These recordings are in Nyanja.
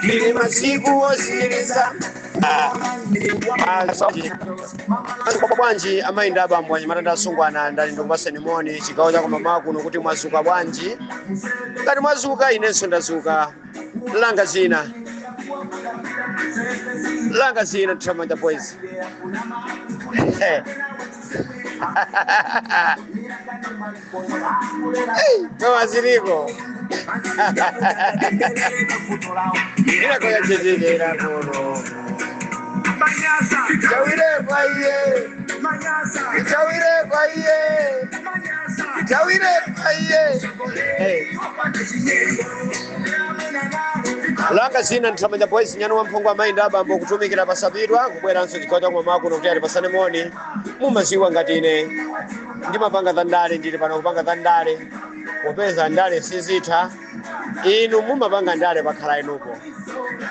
Tili masiku osiriza. Bwanji amayi ndi abambo, anyamata ndi asungwana, ndali ndikupaseni moni chigawo cha kumamawa kuno kuti mwazuka bwanji. Ngati mwazuka, inenso ndazuka. Langa zina, langa zina, Tramanda Boys. Koma ziliko inakoyachetekera kuno. Chawire kwa iye, chawire kwa iye, chawire kwa iye. Langa zina, Nthamanja Boys, nyani wamphungu, amayi ndi abambo, kutumikira pasapitwa, kubweranso chigawo cha kumamawa kuno kuti alipasane moni. Mumaziwa ngati ine ndimapanga za ndale, ndili pano kupanga za ndale, popeza ndale sizitha. Inu mumapanga ndale, pakhala inupo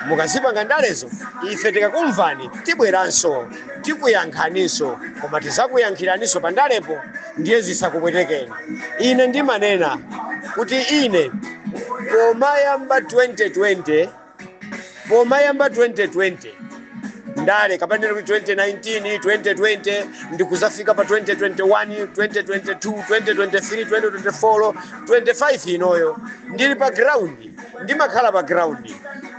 mukazipanga ndalezo, ife tikakumvani tibweranso tikuyankhaninso, koma tizakuyankhiraninso pa ndalepo, ndiye zisakupwetekeni. Ine ndimanena kuti ine pomayamba 2020, pomayamba 2020 ndale, kapena kuti 2019, 2020, ndikuzafika pa 2021, 2022, 2023, 2024, 25 inoyo, ndili pa ground, ndimakhala pa ground,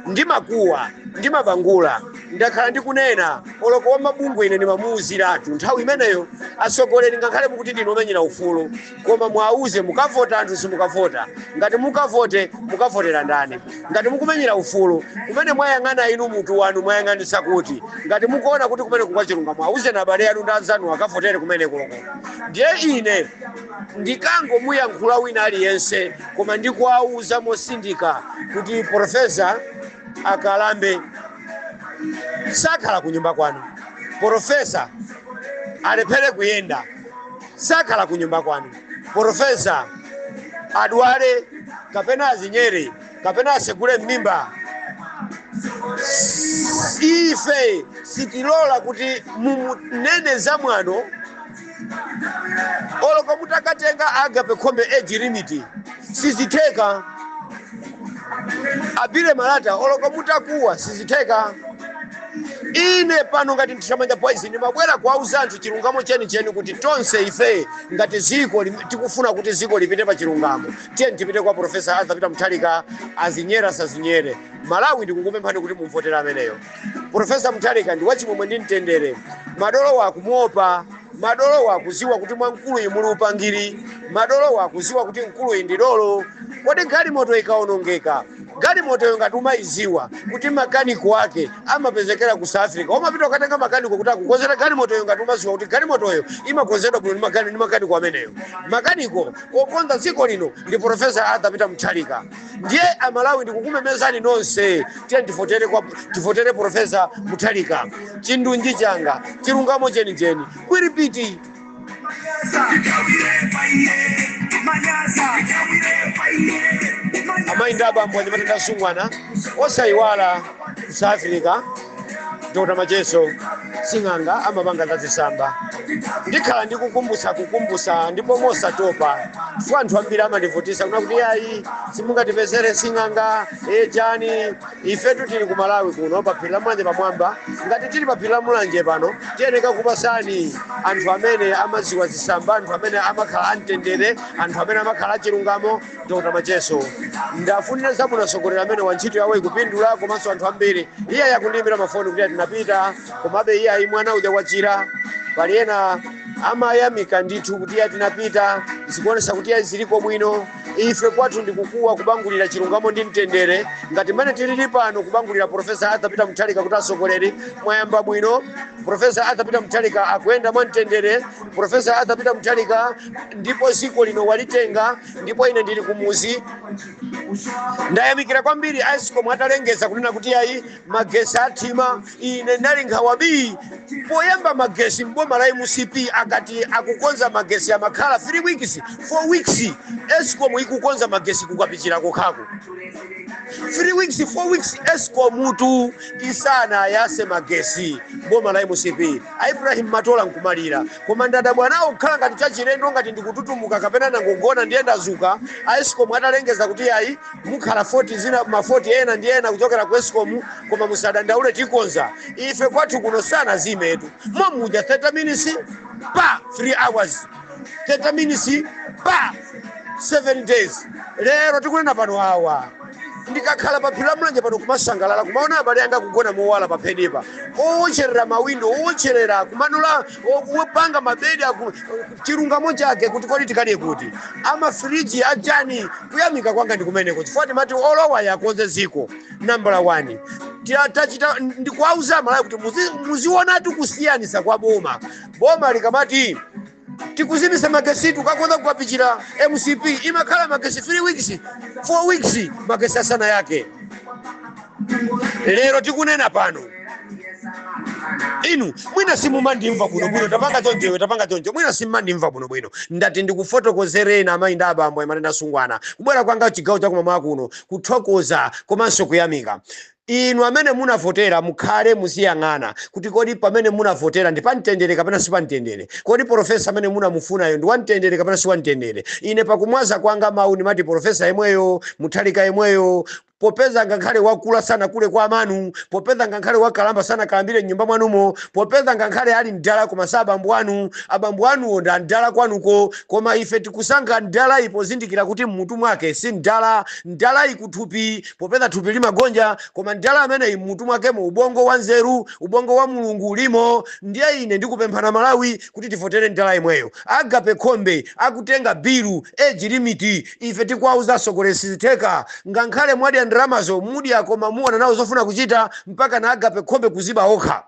ndimakuwa, ndimabangula. Ndakhala ndikunena, oloko wa mabungwe ine ndimamuwuziratu nthawi imeneyo, atsogoleri, ngakhale mukuti ndinu omenyera ufulu, koma mwauze mukavota anthu, simukavota. Ngati mukavote, mukavotera ndani? Ngati mukumenyera ufulu, kumene mwayang'ana inu, mutu wanu mwayang'anisa kuti? Ngati mukuona kuti kumene kukwachilungamo, auze na abale anu ndi anzanu akavotere kumene koko. Ndiye ine ndikangomuyankhula wina aliyense, koma ndikuwauza mosindika kuti profesa akalambe sakhala kunyumba kwanu, profesa alephere kuyenda sakhala kunyumba kwanu, profesa adwale kapena azinyere kapena asegule m'mimba, ife sitilola kuti mumunene za mwano. Oloko mutakatenga Agape Khombe age limit, sizitheka. Apire Malata, oloko mutakuwa, sizitheka. Ine pano ngati Nthamanja Boys ndimabwera kuwauza anthu chilungamo chenicheni kuti tonse ife ngati ziko tikufuna kuti ziko lipite pa chilungamo, tiye tipite kwa Profesa Arthur Peter Mutharika. Azinyera sazinyere, Malawi, ndikukupemphani kuti mumvotere ameneyo. Profesa Mutharika ndi wachimwemwe ndi mtendere. Madolo wakumuopa, madolo wakuziwa kuti mwa mkuluyi muli upangiri, madolo wakuziwa kuti mkuluyi ndi dolo. Kodi galimoto ikaonongeka, galimotoyo ngati umayiziwa kuti makaniko ake amapezekera ku South Africa, umapita ukatenga makaniko kuti akukonzera galimotoyo? Ngati umaziwa kuti galimotoyo imakonzedwa bwino ndi makaniko ameneyo, makaniko okonza dziko lino ndi Profesa Arthur Peter Mutharika. Ndiye Amalawi, ndikukumemezani nonse, tiye tivotere Profesa Mutharika. Chindunji changa, chilungamo chenicheni, kwiripiti. Amayi ndi abambo, anyamata ndi asungwana, osayiwala South Africa, Dr Macheso sing'anga amapanga zazisamba. Ndikhala ndikukumbutsa, kukumbutsa, ndipo mosatopa, chifukwa anthu ambiri amandivutisa kuna kuti ayi, simungatipezere sing'anga e chani. Ifetu tili ku Malawi kuno pa phiri la Mulanje pamwamba. Ngati tili pa phiri la Mulanje pano, tiyeneka kupasani anthu amene amadziwa zisamba, anthu amene amakhala amtendere, anthu amene amakhala achilungamo. Dr Macheso, ndafunira zabwino atsogoleri amene wa ntchito yawo ikupindula, komanso anthu ambiri iye yakundiyimbira mafoni kuti atinapita, komabe iye ayi, mwana uja wachira. Pali ena amayamika ndithu kuti iye tinapita, zikuonesa kuti iye ziliko bwino. Ife kwathu ndikukuwa, kubangulira chilungamo ndi mtendere, ngati mmene tilili pano kubangulira Profesa Arthur Peter Mutharika kuti atsogoleri mwayamba bwino, Profesa Arthur Peter Mutharika akuyenda mwamtendere, Profesa Arthur Peter Mutharika ndipo dziko lino walitenga. Ndipo ine ndili kumuzi, ndayamikira kwambiri ESCOM atalengeza kunena kuti ayi, magesi athima. Ine ndali nkhawa bii. Poyamba magesi mboma la MCP akati akukonza magesi, amakhala 3 weeks, 4 weeks ESCOM ikukonza magesi kukapichira kokhako. 3 weeks, 4 weeks, ESCOM tu isana yase magesi. Boma la MCP, Ibrahim Matola nkumalira. Koma ndadabwa nawo kukhala ngati chachilendo, ngati ndikututumuka kapena nangogona ndiye ndazuka. A ESCOM atalengeza kuti ayi, mukhala 40 zina ma 40 ena ndi ena kuchokera ku ESCOM, koma musadandaule, tikonza. Ife kwathu kuno sana zimetu momuja 30 minutes pa 3 hours, 30 minutes pa 7 days. Lero tikunena pano awa, ndikakhala pa phiri la Mulanje pano kumasangalala kumaona abale anga kugona mowala pa phedipa, owotcherera mawindo, owotcherera kumanula, wopanga mabedi chilungamo chake kuti kodi tikadye kuti amafiriji ajani. Kuyamika kwanga ndi kumeneko, chifukwa timati olowa yakonze ziko nambala 1. Tachita ndikuwauza Malawi kuti muzionatu kusiyanisa kwa boma. Boma likamati tikuzimisa magesi, ukakonza kukapichira MCP imakhala magesi 3 weeks, 4 weeks, magesi asana yake. Lero tikunena pano, inu mwina simumandimva bwinobwino. Tapanga chonjewe, tapanga chonje, mwina simumandimva bwinobwino. Ndati ndikufotokozereni, amayi ndi abambo, amatenda sungwana, kubwera kwanga chigawo chakumamawa kuno kuthokoza komanso kuyamika inu amene munavotera. Mukhale muziyang'ana kuti kodi pamene munavotera ndi pamtendere kapena si pamtendere? Kodi professor amene munamufunayo ndi wamtendere kapena si wamtendere? Ine pakumwaza kwanga mawu ndimati professor yemweyo, Muthalika yemweyo, popeza ngakhale wakula sanakule kwa amanu, popeza ngakhale wakalamba sanakalambire mnyumba mwanumo, popeza ngakhale ali mdala koma sa abambo anu, abambo anuwo ndi amdala kwanuko. Koma ife tikusankha mdala pozindikira kuti mmutu mwake si mdala. Mdala ikuthupi, popeza thupi limagonja, koma mdala ameneyi mmutu mwakemo ubongo wa nzeru, ubongo wa Mulungu ulimo. Ndiye ine ndikupemphana Malawi kuti tivotere mdala yemweyo. Agape Khombe akutenga bill age limit, ife tikuwauza atsogoleri sizitheka. Ngakhale mwadya ndalamazo mudya, koma muona nawo zofuna kuchita mpaka na Agape Khombe kuziba okha.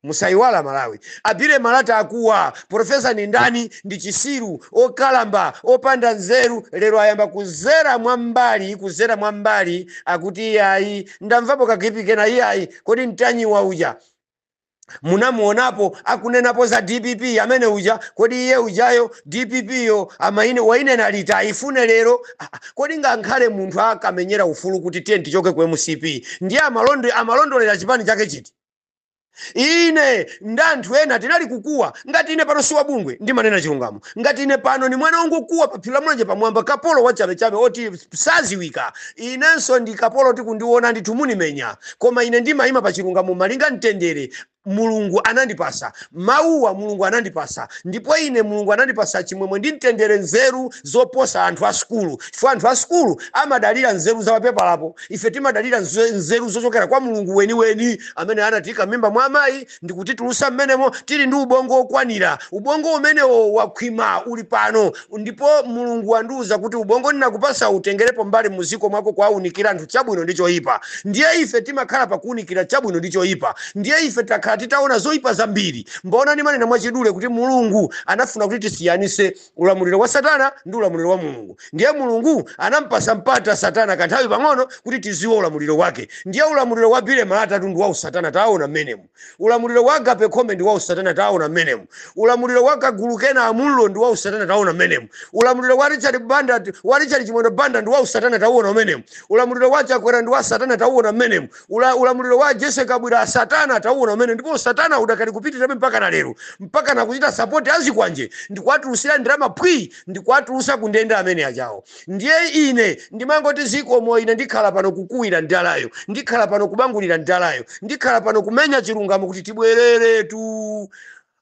Musayiwala Malawi, apire malata akuwa professor ni ndani? Ndi chisiru okalamba opanda nzeru. Lero ayamba kuzera mwambali, kuzera mwambali, akuti iyayi, ndamvapo kakipi kena, iyayi, kodi Mtanyiwa uja munamuonapo akunenapo za DPP amene uja? Kodi iye ujayo DPP yo amaine wainena liti ayifune lero? Ah, ah, kodi ngakhale munthu akamenyera ufulu kuti tiye tichoke ku MCP, ndiye amalondolera chipani chake chiti? Ine ndi anthu ena tinali kukuwa. Ngati ine pano siwa bungwe, ndimanena chilungamo. Ngati ine pano ni mwana wongokuwa pa phiri la Mulanje pamwamba, kapolo wachabechabe oti saziwika. Inenso ndi kapolo, tikundiona ndithu munimenya, koma ine ndimayima pa chilungamo malinga mtendere. Mulungu anandipasa mawuwa, Mulungu anandipasa, ndipo ine Mulungu anandipasa chimwemwe ndi mtendere, nzeru zoposa anthu a sukulu, chifukwa anthu a sukulu amadalira nzeru za papepalapo. Ife timadalira nzeru zochokera kwa Mulungu weniweni amene anatika mimba mwa amayi ndikutitulusa mmenemo tili ndi ubongo okwanira. Ubongo umenewo wakhwima, uli pano, ndipo Mulungu wandiuza kuti ubongo ndinakupasa utengerepo mbali muziko mwako kuwaunikira anthu chabwino ndi choyipa. Ndiye ife timakhala pakuwunikira chabwino ndi choyipa. Ndiye ife takhala titaona zoyipa zambiri. Mbona ndimanena mwachidule kuti Mulungu anafuna kuti tisiyanise ulamuliro wa Satana ndi ulamuliro wa Mulungu. Ndiye Mulungu anampasa mpata Satana kanthawi pang'ono kuti tiziwe ulamuliro wake. Ndiye ulamuliro wa Billy Malata ndi wa usatana, taona mmenemu. Ulamuliro wa Agape Khombe ndi wa usatana, taona mmenemu. Ulamuliro wa kagulu kena amullo ndi wa usatana, taona mmenemu. Ulamuliro wa Richard Banda, wa Richard Chimwendo Banda ndi wa usatana, taona mmenemu. Ulamuliro wa Chakwera ndi wa satana, taona mmenemu. Ulamuliro wa Jesse Kabwira, satana, taona mmene. Ndipo satana udakali kupitirabe mpaka na lero, mpaka na kuchita support azikwanje ndikuwatulusira ndalama phwi, ndikuwatulusa kundende amene ajawo. Ndiye ine ndimangoti zikomo. Ine ndikhala pano kukuwira ndalayo, ndikhala pano kubangulira ndalayo, ndikhala pano kumenya chilungamo kuti tibwereretu.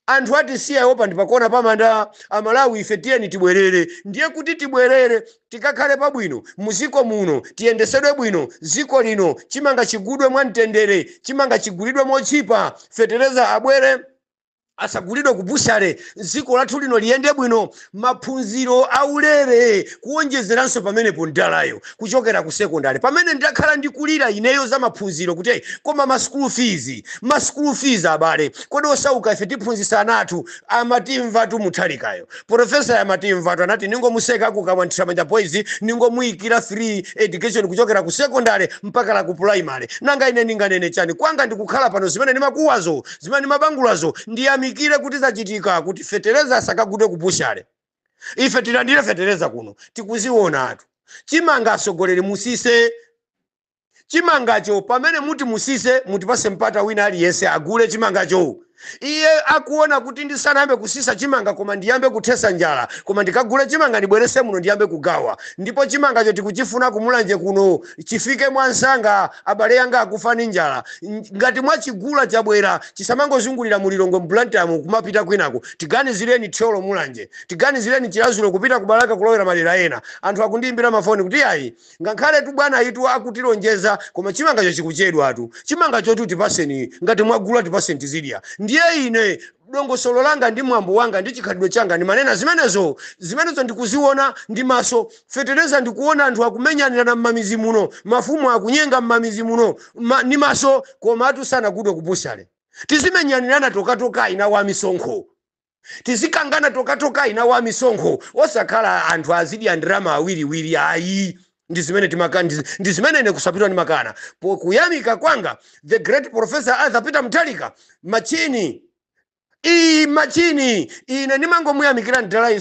Anthu atisiya opa ndipakona pamanda. Amalawi ife tiyeni tibwerere. Ndiye kuti tibwerere tikakhale pabwino muziko muno, tiyendesedwe bwino ziko lino, chimanga chigudwe mwamtendere, chimanga chigulidwe mochipa, fetereza abwere asagulidwe ku butchery, dziko lathu lino liyende bwino, maphunziro aulere, kuwonjezeranso pamenepo ndalayo kuchokera ku sekondari. Pamene ndakhala ndikulira ineyo za maphunziro kuti koma ma school fees, ma school fees, abale, kodi osauka ife tiphunzitsa ana athu? Amatimvatu Muthalikayo, professor amatimvatu, anati ningomuseka kukamwa manja boys, ningomuyikira free education kuchokera ku sekondari mpaka la ku primary. Nanga ine ndinganene chani? Kwanga ndikukhala pano, zimene ndimakuwazo, zimene ndimabangulazo, ndiyamikire kuti zachitika, kuti fetereza asakagudwe ku butchery. Ife tilandire fetereza kuno, tikuziona atu. Chimanga, atsogoleri musise. Chimangacho pamene muti musise, mutipase mpata wina aliyense agule chimangacho. Iye akuona kuti ndisanayambe kusisa chimanga, koma ndiyambe kuthesa njala, koma ndikagule chimanga, ndibwerese muno, ndiyambe kugawa. Ndipo chimangacho tikuchifuna kumulanje kuno, chifike mwansanga. Abale yanga akufa ndi njala. Ngati mwachigula chabwera, chisamangozungulira mulilongwe, mBlantyre, kumapita kwinako. Tiganizireni Thyolo, Mulanje, tiganizireni Chiradzulu, kupita kubalaka, kulowera madera ena. Anthu akundiyimbira mafoni kuti ayi, ngakhale tu bwana itu akutilonjeza, koma chimangacho chikuchedwatu. Chimangacho tu tipaseni, ngati mwagula tipaseni tizidya. Ndiye ine dongosolo langa ndi mwambo wanga ndi chikhalidwe changa ndimanena zimenezo. Zimenezo ndikuziona ndi maso. Fetereza, ndikuona anthu akumenyanirana m'mamizi muno, mafumu akunyenga m'mamizi muno ndi maso, koma atu sanagudwe kupusale. Tizimenyanirana tokatoka ina wa misonkho, tizikangana tokatoka ina wa misonkho, osakhala anthu azidya ndalama awiriwiri, ayi. Ndi zimene ndi zimene ine kusapitwa ndi makana. Pokuyamika kwanga the great Professor Arthur Peter Mutharika, machini iyi, machini. Ine ndimangomuyamikira ndalayi,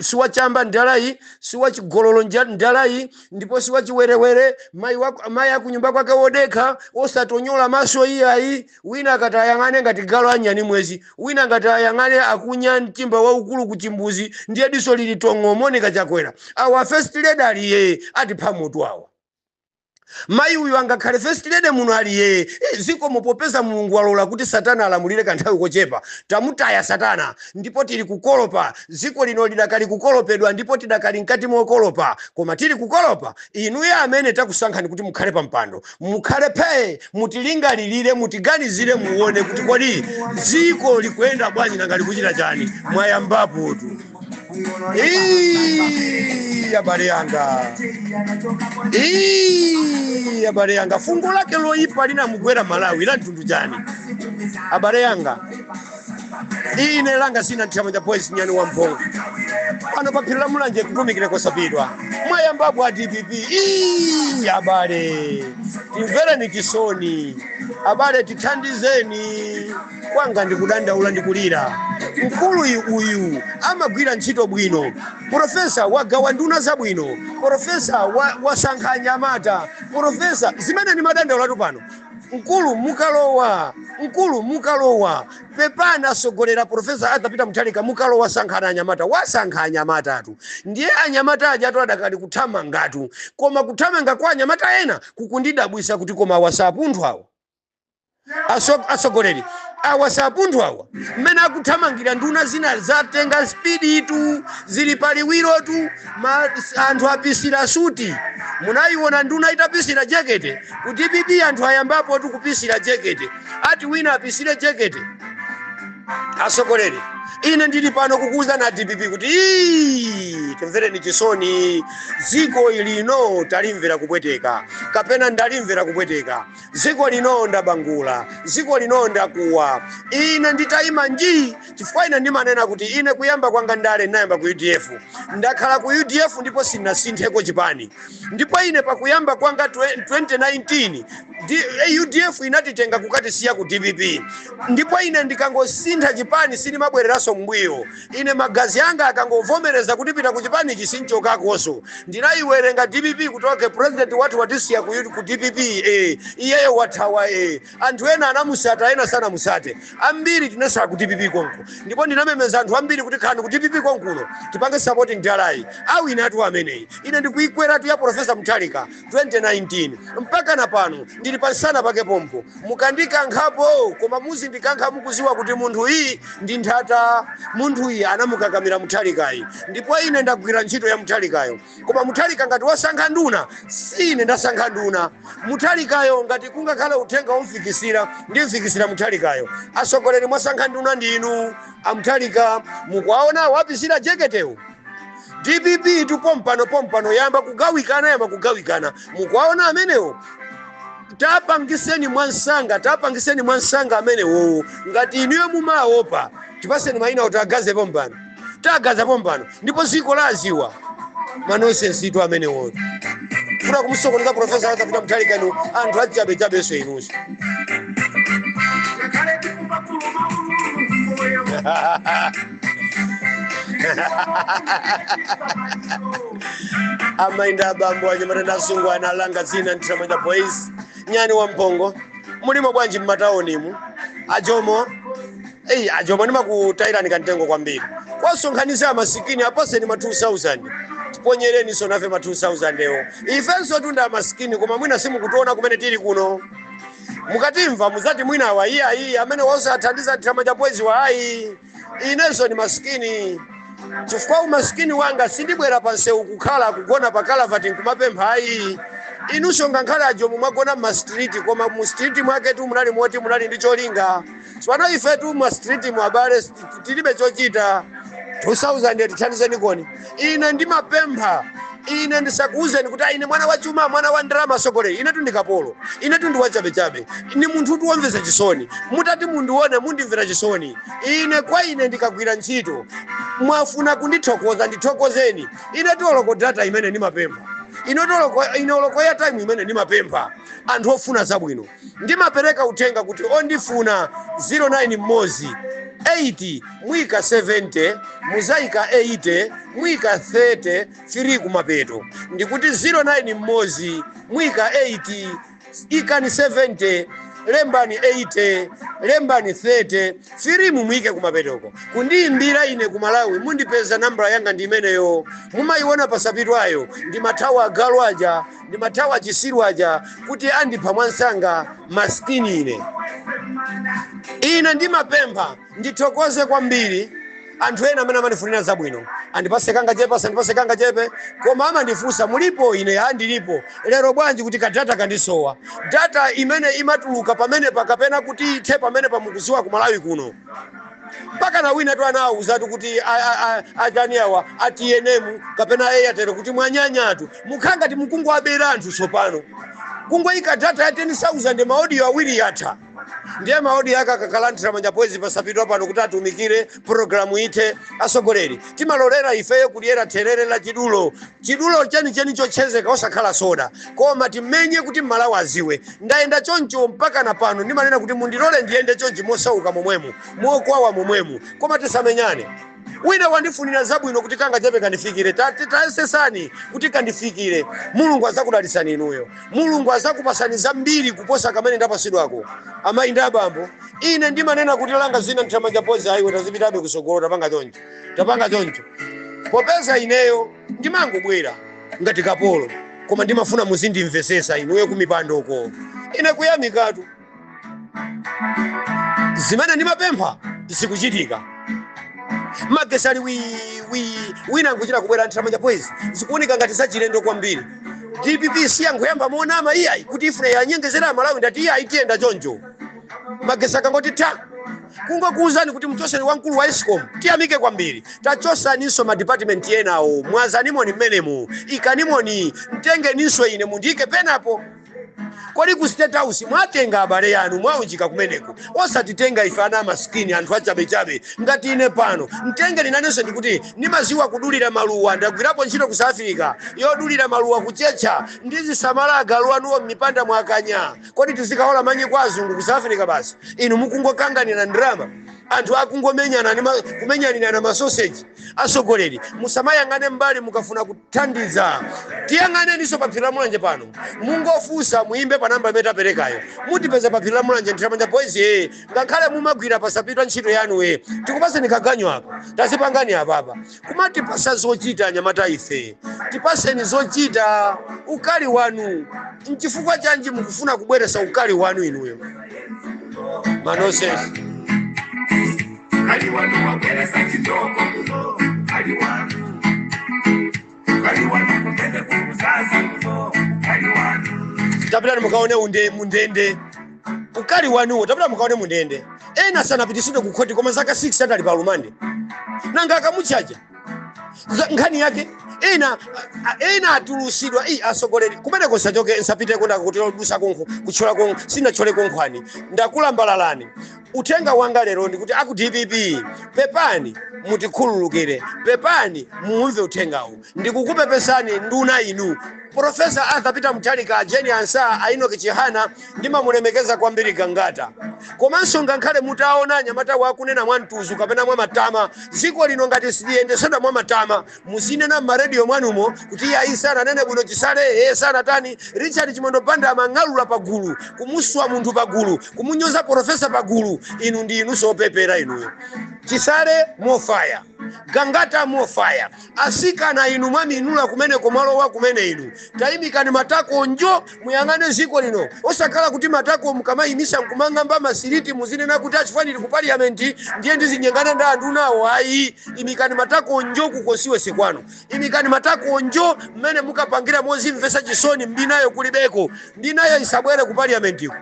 siwachamba ndalayi, siwachigololo ndalayi, ndipo siwachiwerewere. Mayi mayi akunyumba kwake wodekha, osatonyola maso iyayi. Wina akati ayang'ane ngati galo anyani mwezi, wina ngati ayang'ane akunya mchimba waukulu kuchimbuzi, ndiye diso lili tong'o. Monica Chakwera, awa first lady aliye atipha mutu awa. Mayi uyu angakhale first lady muno aliye. Zikomo popeza Mulungu walola kuti Satana alamulire kanthawi kochepa. Tamutaya Satana ndipo tili kukolopa. Dziko lino lidakali kukolopedwa ndipo tidakali mkati mokolopa, koma tili kukolopa. Inuyo amene takusankhani kuti mukhale pa mpando, mukhale phe, mutilingalirire, mutiganizire, muone kuti kodi dziko likuyenda bwanji, nanga likuchita chani. Mwayambapotu. Ii, abale yanga, ii, abale yanga, fungo lake loyipa linamugwera Malawi la mtundu chani? Abale yanga, ine langa sina nthama cha boys, nyani wa mphongo pano pa phiri la Mulanje, kutumikire kosapidwa. Mwayambapo a DPP. Ii, abale, timvereni chisoni. Abale, tithandizeni. Kwanga ndikudandaula, ndikulira. Mkulu uyu amagwira ntchito bwino. Professor wagawa nduna zabwino. Professor wasankha anyamata. Professor, zimene ndimadandaulatu pano, mkulu mukalowa, mkulu mukalowa, pepana asogolera Professor Arthur Peter Mutharika, mukalowa sankhana anyamata. Wasankha anyamatatu, ndiye anyamata aja atu adakali kuthamangatu, koma kuthamanga kwa anyamata ena kukundidabwisa kuti koma awasapunthwa awa. Asogoleri awa sapunthwa awa, mmene akuthamangira. Nduna zina zatenga speed tu, zili paliwirotu. Anthu apisira suti. Munayiona nduna itapisira jekete ku DPP? Anthu ayambapo tu kupisira jekete, ati wina apisire jekete. Asogoleri, ine ndili pano kukuza na DPP kuti ii, timvereni chisoni. Dziko lino talimvera kupweteka, kapena ndalimvera kupweteka. Dziko lino ndabangula, dziko lino ndakuwa. Ine nditayima nji, chifukwa ine ndimanena kuti ine kuyamba kwanga ndale ndinayamba ku UDF, ndakhala ku UDF ndipo sinasintheko chipani. Ndipo ine pakuyamba kwanga 2019 UDF inatitenga kukatisiya ku DPP, ndipo ine ndikangosintha chipani sindimabwereranso mbuyo. Ine magazi anga akangovomereza kuti pita ku chipani, sinchokakonso. Ndinayiwerenga DPP kuti okay, president wathu watisiya ku DPP, iyeyo wathawa. Anthu ena anamusata, ena sanamusate. Ambiri tinasala ku DPP konko, ndipo ndinamemeza anthu ambiri kuti khani ku DPP konkuno, tipange supporting dalayi, awinatu ameneyi. Ine ndikuyikweratu ya Professor Mutharika 2019 mpaka na pano ndili pansana pake pompo. Mukandikankhapo, koma muzindikankha mukuziwa kuti munthu iyi ndi nthata, munthu iyi anamukakamira Mutharikayi, ndipo ine ndagwira ntchito ya Mutharikayo. Koma Mutharika ngati wasankha nduna, si ine ndasankha nduna. Mutharikayo ngati kungakhale uthenga womfikisira, ndimfikisira Mutharikayo. Asogoleri, mwasankha nduna ndinu amutharika. Mukuwaona wapisira jeketewo? DPP tu pompano pompano yamba kugawikana, yamba kugawikana. Mukuwaona amenewo? Tapangiseni mwansanga, tapangiseni mwansanga amenewo. Ngati inuyo mumaopa, tipaseni mayina kuti agaze pompano, tagaza pompano, ndipo ziko laziwa. Ma nonsense tu amenewo, funa kumusokoneza Professor Arthur Peter Mutharika inu anthu achabechabenso inunso. Ngakhale tikumapuluma ululu moyo. Amainda, abambo, anyamata, asungwana, alanga dzina Nthamanja Boys. Nyani wa mpongo, mulimo bwanji mmataonimu? Ajomo, eyi, ajomo, ndimakutayirani kamtengo kwambiri. Kwasonkhanisa amasikini, apaseni ma 2000, tiponyereni nafe ma 2000 ewo. Ifenso tunda amasikini, koma mwina simukutiona kumene tili kuno. Mukatimva muzati mwina awa iye ayi amene wosathandiza Nthiramanja Boys wa ayi. Inenso ni masikini. Chifukwa umasikini wanga sindibwera pansewu kukhala kugona pa kalavati nkumapempha ayi. Inunso ngakhale ajomo mwagona mma street, koma mu street mwaketu munali moti munali ndi cholinga. Tsopano ifetu mu street mu, abale, tilibe chochita. 2000 tithandizeni koni. Ine ndimapempha. Ine ndisakuuzeni kuti ine mwana wa chuma, mwana wa ndalama. Sogolera, inetu ndi kapolo, inetu ndi wachabechabe, ni munthu uti womvetsa chisoni. Mutati mundione, mundimvera chisoni. Ine kwa ine ndikagwira ntchito, mwafuna kundithokoza, ndithokozeni. Ine tioloko data imene ndimapempha, ine tioloko, ine oloko ya time imene ndimapempha. Anthu ofuna zabwino, ndimapereka uthenga kuti ondifuna 09 mmodzi 8 mwika 70 muzayika 80 mwika 30 3 kumapeto. Ndikuti 09 mmodzi mwika 8 ikani 70, lembani 80, lembani 30 3 mumwike kumapetoko. Kundiyimbira ine ku Malawi mundipeza, nambala yanga ndi imeneyo mumayiona pasapitwayo. Ndimathawa agalu aja, ndimathawa chisiru aja kuti andipha mwansanga. Maskini ine. Ine ndimapempha. Ndithokoze kwambiri anthu ena amene amandifunira zabwino, andipase kanga chepe, asandipase kanga chepe, koma amandifunsa, "Mulipo?" Ine, "Ha, ndilipo." "Lero bwanji?" Kuti kadata kandisowa, data imene imatuluka pamenepa kapena kuti ithe pamenepa. Mukuziwa ku Malawi kuno mpaka na wina tu anawuzatu kuti achani awa a TNM kapena Airtel kuti mwanyanyatu, mukhala ngati mukungoabera anthu. Tsopano kungoyika data ya 10,000, ma audio awiri yatha. Ndiye ma audio ake akakhala Nthiramanja Boys pasapitwa pano kuti atumikire programu ithe. Asogoleri, timalolera ifeyo kudyera therere la chidulo, chidulo chenicheni chochezeka, osakhala soda, koma timenye kuti Mmalawi aziwe. Ndayenda choncho mpaka na pano. Ndimanena kuti mundilole ndiyende chonchi mosauka momwemu, mokwawa momwemu, koma tisamenyane. Wina wandifunira zabwino kuti kanga chepe kandifikire, tayesesani kuti kandifikire. Mulungu azakudalitsani inuyo, Mulungu azakupasani zambiri kuposa kamene ndapasidwako. Amayi ndi abambo, ine ndimanena kuti langa zina Nthiramanja Boys ayiwe, tazipitabe kusogolo. Tapanga choncho, tapanga choncho, popeza ineyo ndimangobwera ngati kapolo, koma ndimafuna muzindimvesesa inuyo kumipandoko. Ine kuyamikatu zimene ndimapempha zikuchitika. Magesi ali wiwi, wina nkuchita kubwera, "Nthiramanja Boys, zikuoneka ngati zachilendo kwambiri. DPP siyangoyamba monama iyayi kuti ifuna yanyengezera Amalawi." Ndati iyayi, tiyenda choncho. Magesi akangoti ta, kungokuwuzani kuti mchoseni wamkulu wa ESCOM, tiyamike kwambiri. Tachosaninso ma department enawo, mwazanimoni mmenemu, ikanimoni, mtengeninso ine mundiyike penapo. Kodi ku State House mwatenga abale yanu, mwaunjika kumeneko, osatitenga ife ana amasikini, anthu achabechabe ngati ine pano? Mtengeni nanenso. Ndikuti ndimaziwa kudulira maluwa, ndagwirapo ntchito ku South Africa yodulira maluwa, kuchecha ndizisamala agalu anuwo m'mipanda mwakanya. Kodi tizikaola manyi kwa azungu ku South Africa basi, inu mukungokanganira ndrama, anthu akungomenyana kumenyanirana masoseji? Asogoleri, musamayang'ane mbali mukafuna kuthandiza. Tiyang'aneninso pa phiri la Mulanje pano. Mungofunsa, muyimbe pa namba imene taperekayo, mutipeza pa phiri la Mulanje, Nthiramanja Boys. E, ngakhale mumagwira pasapitwa ntchito yanu, e, tikupaseni kaganyu apa, tazipangani apapa. Kumatipasa zochita anyamata ife, tipaseni zochita. Ukali wanu nchifukwa chanji? Mukufuna kubweresa ukali wanu inuyo, ma nonsense. Kali wanu wabweresa chitoko muno, kali wanu, kali wanu kumene kukuzaza muno, kali wanu. Tapitani mukaone unde mundende ukali wanuwo. Tapita mukaone mundende, ena sanapitisidwe ku khoti koma zaka 6 atali pa lumande. Nanga akamuchaja nkhani yake ena ena atulusidwa. I asogoleri, kumeneko sachoke, nsapiteko. Ndakutero dusa konkho, kuthyola konkho, sinathyole konkhwani, ndakulambalalani. Uthenga wanga lero ndikuti aku DPP, pepani, mutikhululukire, pepani, muumve uthengawu. Ndikukupepesani nduna inu, Professor Arthur Peter Mutharika, Jane Ansah, a Enoch Chihana. Ndimamulemekeza kwambiri Gangata. Komanso ngakhale mutaona anyamata wakunena mwa mtuzu kapena mwa matama, dziko lino ngati siliyendesedwa mwa matama, muzinena m'marediyo mwanumo kuti iye ayi, sananene bwino Chisale, iye sanatani. Richard Chimwendo Banda amang'alula pagulu, kumuswa munthu pagulu, kumunyoza professor pagulu. Inu ndi inu sopepera inuyo. Chisale mofaya, Gangata mofaya. Asikana inu mwaminula kumeneko, mwalowa kumene inu, tayimikani matako njo muyang'ane ziko lino, osakhala kuti matako mukamayimisa nkumang'amba masiliti, muzinena kuti achifaniri ku parliament ndiye ndizinyengana ndi anthu nawo. Ayi, imikani matako njo kukosiwese kwanu, imikani matako njo mmene mukapangira mozimvesa chisoni. Mbinayo kulibeko, mbinayo isabwere ku parliamentiko.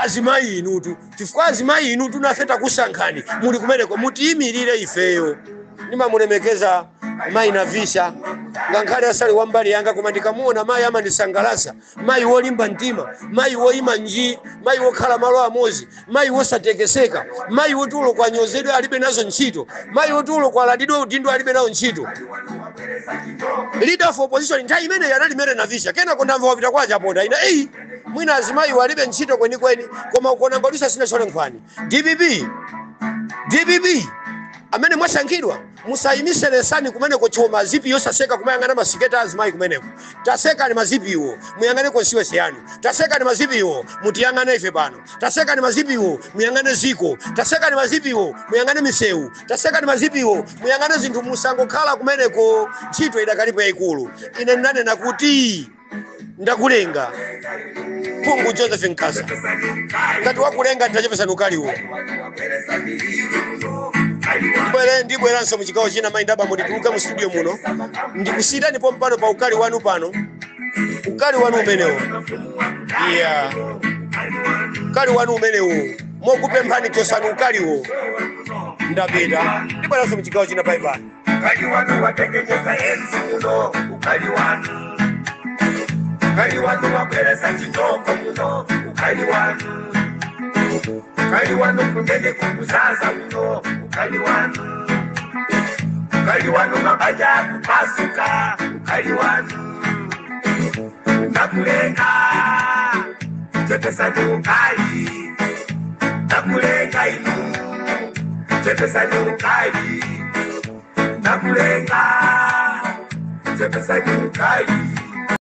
Azimayi inutu, chifukwa azimayi inutu nafe takusankhani, muli kumeneko mutiyimirire ifeyo. Ndimamulemekeza mayi Navisha, ngakhale asali wambali yanga, koma ndikamuona mayi amandisangalasa. Mayi wolimba mtima, mayi woyima nji, mayi wokhala malo amozi, mayi wosatekeseka, mayi wotulo kwanyozedwe alibe nazo ntchito, mayi wotulo kwalandidwe udindo alibe nawo ntchito. Leader of opposition nthawi imeneyi anali Mary Navisha. Kenako ndamva wapita kwa Chaponda. Ina eyi, mwina azimayi walibe ntchito kwenikweni, koma ukona ngodusa sinachole nkhwani. DPP, DPP amene mwasankhidwa, musayimiseresani kumeneko choma zipi yosaseka kumayang'ana masiketi azimayi kumeneko. Tasekani mazipiwo, muyang'ane constituency yanu. Tasekani mazipiwo, mutiyang'ane ife pano. Tasekani mazipiwo, muyang'ane ziko. Tasekani mazipiwo, muyang'ane misewu. Tasekani mazipiwo, muyang'ane zinthu. Musangokhala kumeneko, ntchito idakalipo yayikulu. Ine ndinanena kuti ndakulenga Phungu Joseph Nkasa, ngati wakulenga nditachepesani ukaliwo. Ndibwere, ndibweranso muchigawo china. Mayi ndabamo, ndituluke mu studio muno, ndikusiyirani pompano pa ukali wanu pano, ukali wanu umenewo. Iya, ukali wanu umenewo, mokupemphani chosani ukaliwo. Ndapita, ndibweranso muchigawo china. Bye bye. Ukali wanu watengenyeza enzi muno, ukali wanu, ukali wanu wabweresa chitoko muno, ukali wanu, ukali wanu kundende kukuzaza muno, ukali wanu, ukali wanu mabanja kupasuka, ukali wanu. Nakulenga, chepesani ukali. Nakulenga inu, chepesani ukali. Nakulenga, chepesani ukali.